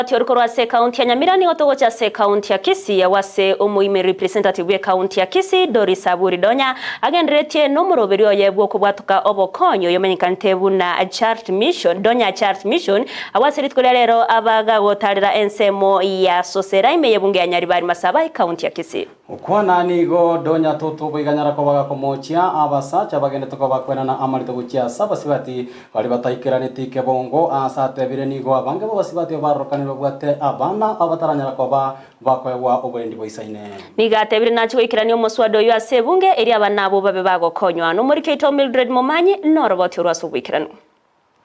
Oroboti oru korwa ase ekaunti ya Nyamira nigo togocha ase ekaunti ya Kisii agwo ase omoime representative bw'ekaunti ya Kisii Doris Aburi Donya agenderetie nomoroberi oye bw'okobwatoka obokonyi oyomenyekanete buna Charity Mission Donya Charity Mission agwo ase rituko ria rero abagagotarera ensemo ya Sosera ime y'ebunge ya Nyaribari Masaba ekaunti ya Kisii. Gokwana nigo donya totoboiganyara koba gakomochia abasacha bagendete koba kwenana amarito gochia ase abasibati baria bataikeraneti kebongo. Aase atebire nigo abange b'abasibati abarorokanire babwate abana abo bataranyara koba bakoegwa oborendi boisaine. Nigo atebire nachie goikerania omoswada oyio ase ebunge, erio abana abwo babe bagokonywa. Nomoriki oito Mildred Momanyi noroboti orwo ase oboikeranu.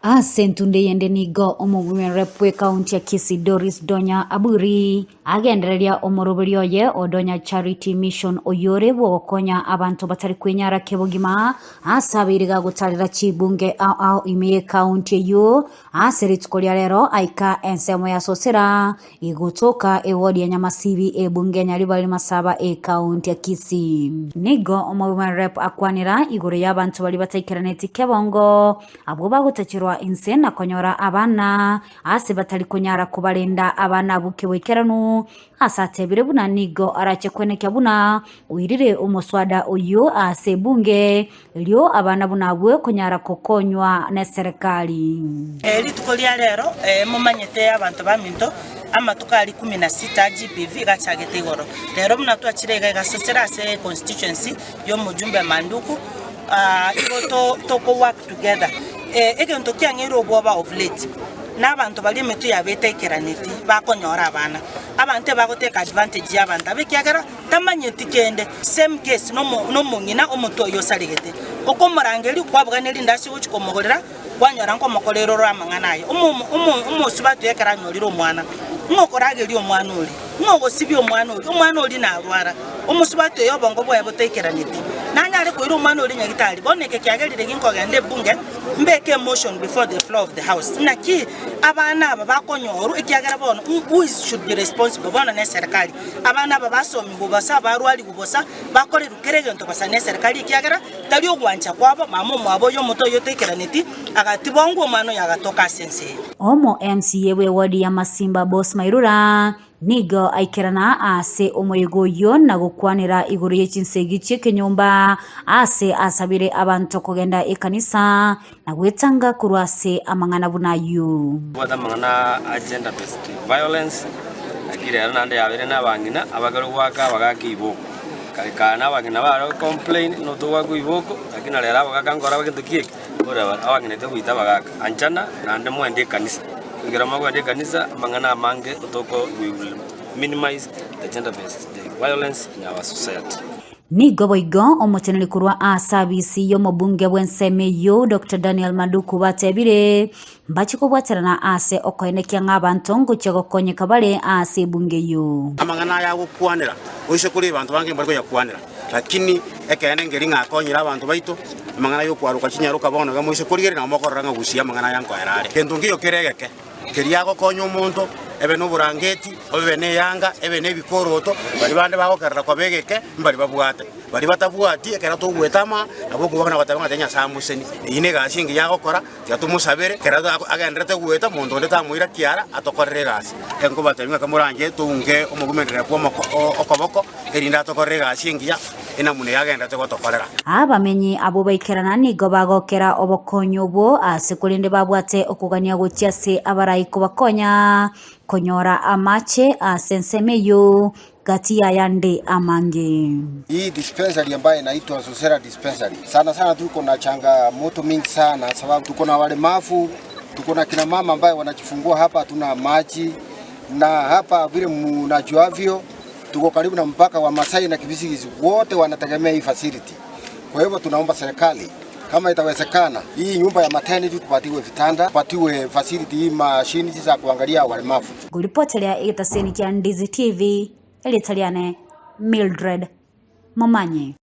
Ase entunde eyende nigo omobwemere bw'ekaunti ya Kisii Doris Donya Aburi agendereria omoroberio oye o Donya Charity Mission oyore bw'ogokonya abanto batari kwenyara kebogima ase abeire gagotarera chibunge ao ao ime y'ekaunti eyio ase rituko ria rero aika ensemo ya Sosera Igotoka ewodi ya Nyamasibi ebunge ya Nyaribari Masaba ekaunti ya Kisii. Nigo omobima Rep akwanera igoro y'abanto baria bataikeraneti kebongo, abwo bagotacherwa inse na konyora abana ase batari konyara kobarenda abana abwo keboikeranu, ase atebire buna nigo arache kwenekia buna oirire omoswada oyio ase ebunge erio abana buna abwo konyara gokonywa neserekari. Rituko ria rero momanyete abanto baminto, amatuko aria ikomi na sita GBV gachagete igoro. Rero buna twachire iga igasosera ase econstituency ya omojumbe Manduku, igo toko work together. Egento kiang'eire obwoba of late, na abanto baria emetwe yabo etaikeraneti bakonyora abana. Abanto ebagotake advantage ya abanto aba ekiagera Tamanyeti kende. Same case nomong'ina omotwe oyio osaregete. Okomorangeria kwabugania rindasi ogochia komogorera, kwanyora nkomokorera ore amang'ana aye. Omosubati oyo ekero anyorire omwana, ng'o okorageria omwana oria? Ng'o ogosibia omwana oria? Omwana oria narwara. Omosubati oyo obongo bwaye botaikeraneti. Nanyare koira omwana oria nyagitari. Bono eke kiagerire ginkogenda ebunge, mbeke emotion before the floor of the house. Naki abana aba bakonyorwa ekiagera bono who is should be responsible bono neserikari. Abana aba basomigwe bosa, barwarigwe bosa, bakorerwe kera egento bosa neserikari, ekiagera tari ogwancha kwabo, mama omwabo oyo omoto oyio otaikeraneti, agatibongwa omwana oyo agatoka ase ense eye. Omo MCA bw'ewodi ya Masimba Boss Mairura nigo aikerana ase omoyega oyio na gokwanera igoro ye chinsegi chi'ekenyomba ase asabire abanto kogenda ekanisa na gwetanga korwa ase amang'ana buna ayio. Tobwate amang'ana a gender based violence, lakini rero naende yabeire na abang'ina abakare goaka abagaka iboko. Kare kare na abang'ina bare go complain no togoakwa iboko, lakini na rero abagaka nkora bare gento ki eke, ore bare abang'ina togoita abagaka. Anchana naende mwende ekanisa, ekero mogoenda ekanisa amang'ana amange otoko we will minimize the gender based violence in our society. Nigo boigo omoteneneri korwa ase abisi y'omobunge bw'ensemo eyio Doctor Daniel Maduku batebire mbache kobwaterana ase okoenekia ng'a abanto ngochia gokonyeka bare ase ebunge eyio. Amang'ana aya agokwanera, oise kore abanto bange mbare koyakwanera, lakini ekeene nkeri ng'a akonyire abanto baito, amang'ana y'okwaroka chinyaroka bono iga moise korigereria nabo mokorora ng'a gusii amang'ana aya nkoera are. Gento nkeiyo kere egeke. Keria agokonya omonto, ebe noborangeti, ebe neyanga, ebe nebikoroto, baria bande bagokerera koba egeke, mbaria babwate. Baria batabwati, ekero togweta ama, nabo okobakana goteba ng'a Nyasae amosenie. Eyio negasi engiya agokora, tiga tomosabere, ekero agendererete goeta, monto onde tamoira kiara, atokorere egasi. Nkobatebia ng'a kamoranche tounke omogumerere bw'omoko okoboko, erinde atokorere egasi engiya, enamuna eye agendererete gotokorera. Abamenyi abwo baikerana nigo bagokera obokonyi obwo ase korende babwate okogania gochia ase abarai kobakonya konyora amache ase ensemo eyio gati y'ayande amange. Hii dispensary ambayo inaitwa Sosera dispensary sana sana tuko na changamoto mingi sana sababu tuko na walemavu, tuko na kina mama ambaye wanajifungua hapa, hatuna maji na hapa vile mnajuavyo tuko karibu na mpaka wa Masai na Kipsigis, wote wanategemea hii facility. Kwa hivyo tunaomba serikali kama itawezekana, hii nyumba ya maternity tupatiwe vitanda, tupatiwe facility hii mashini za kuangalia walemavu. Ngoripoteria egetaseni kia Ndizi TV, erieta riane Mildred Momanyi.